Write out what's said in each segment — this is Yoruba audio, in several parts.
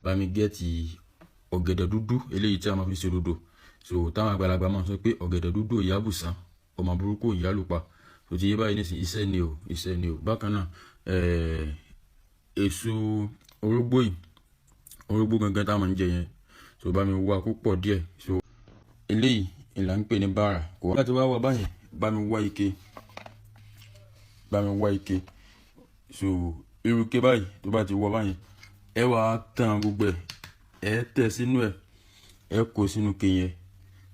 Bá mi get ọ̀gẹ̀dẹ̀ dúdú eléyìí tí a máa fi ṣe dòdò. So táwọn àgbàlagbà máa sọ pé ọ̀gẹ̀dẹ̀ dúdú ìyá bùsàn, ọmọ burúkú ìyá lùpa. So ti yé báyìí nísìnyí, iṣẹ́ ni o, iṣẹ́ ni o. Bákan náà, èso orógbó yìí, orógbó gangan táwọn máa ń jẹ yẹn, so bá mi wá kó pọ̀ díẹ̀. So eléyìí ìlà ń pè ní bàrà. Kò wá láti wá wá báyìí, bá mi wá ike, bá mi wá ike. So irú ike báyìí tó bá ti wọ báyìí, ẹ wá tàn gbogbo ẹ, ẹ tẹ̀ sínú ẹ, ẹ kó sínú ike yẹn.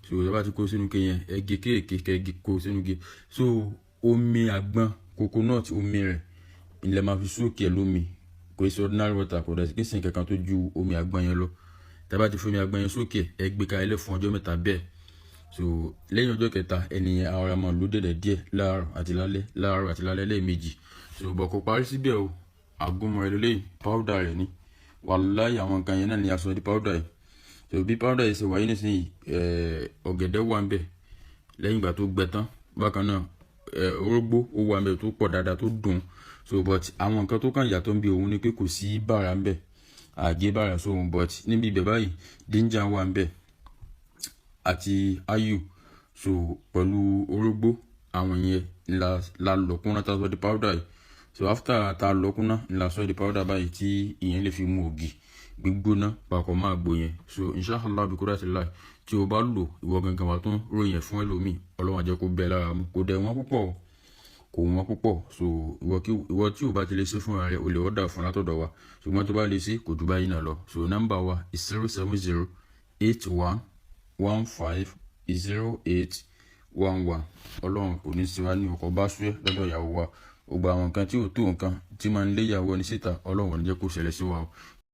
So ẹ bá ti kó sínú ike yẹn, ẹ gé kéèké, kẹ gé kó sínú ike. So omi àgbọn, coconut, omi rẹ̀ ilẹ̀ máa fi sókè lómi. Kò sí ordinary water, kò dẹ̀ sí nǹkan kan tó ju omi àgbọn yẹn lọ. Tẹ́ bá ti fi omi àgbọn yẹn sókè, ẹ gbé ka ilẹ̀ fún ọjọ́ 3 bẹ́ẹ̀. So lẹ́yìn ọjọ́ kẹta, ẹnìyẹn ara máa lò dẹ̀dẹ̀ díẹ̀ láàárọ̀ àti lálẹ́, láàárọ̀ àti lálẹ́ lẹ́ẹ̀mejì. So bọ̀ kò parí síbẹ̀ o. Àgúnmu rẹ̀ lélẹ́yìí, powder rẹ̀ ni. Wàláyé, àwọn nǹkan yẹn náà ni a sọ di powder yìí. So bí powder yìí ṣe wáyé nísìnyí, ọ̀gẹ̀dẹ̀ wà ń bẹ̀ lẹ́yìn ìgbà tó gbẹ tán. Bákan náà, orógbó ó wà ń bẹ̀ tó pọ̀ dáadáa, tó dùn. So but àwọn nǹkan tó kàn yàtọ̀ ń bí òun ni pé kò sí bàrà ń bẹ̀, àgé bàrà sóhun. But níbi ibẹ̀ báyìí, ginger wà ń bẹ̀ àti ayu. So pẹ̀lú orógbó, àwọn yẹn la lọ kúnná tá a sọ di powder yìí. So after tá a lọ kúnná la sọ di powder báyìí, tí ìyẹn lè fi mu ògì gbígbóná papọ̀ máa gbó yẹn. So inshallah bi qudratillah, tí o bá lò, ìwọ gangan wà tún ròyìn fún ẹlòmíì. Ọlọ́run á jẹ́ kó bẹ́ẹ̀ lára mu. Kò dẹ̀ wọ́n púpọ̀, kò wọ́n púpọ̀. So ìwọ tí o bá ti lè ṣe fúnra rẹ, o lè order fún látọ̀dọ̀ wa. Ṣùgbọ́n tó bá lè ṣe, kò ju báyìí náà lọ. So nọ́mbà wa is 07081150811. Ọlọ́run kò ní sí wa ní ọkọ̀ bá súyẹ́ lọ́dọ̀ ìyàwó wa. Gbogbo àwọn nǹkan tí ò tó nǹkan tí máa ń lé ìyàwó ẹni síta, Ọlọ́run ò ní jẹ́ kó ṣẹlẹ̀ sí wa o.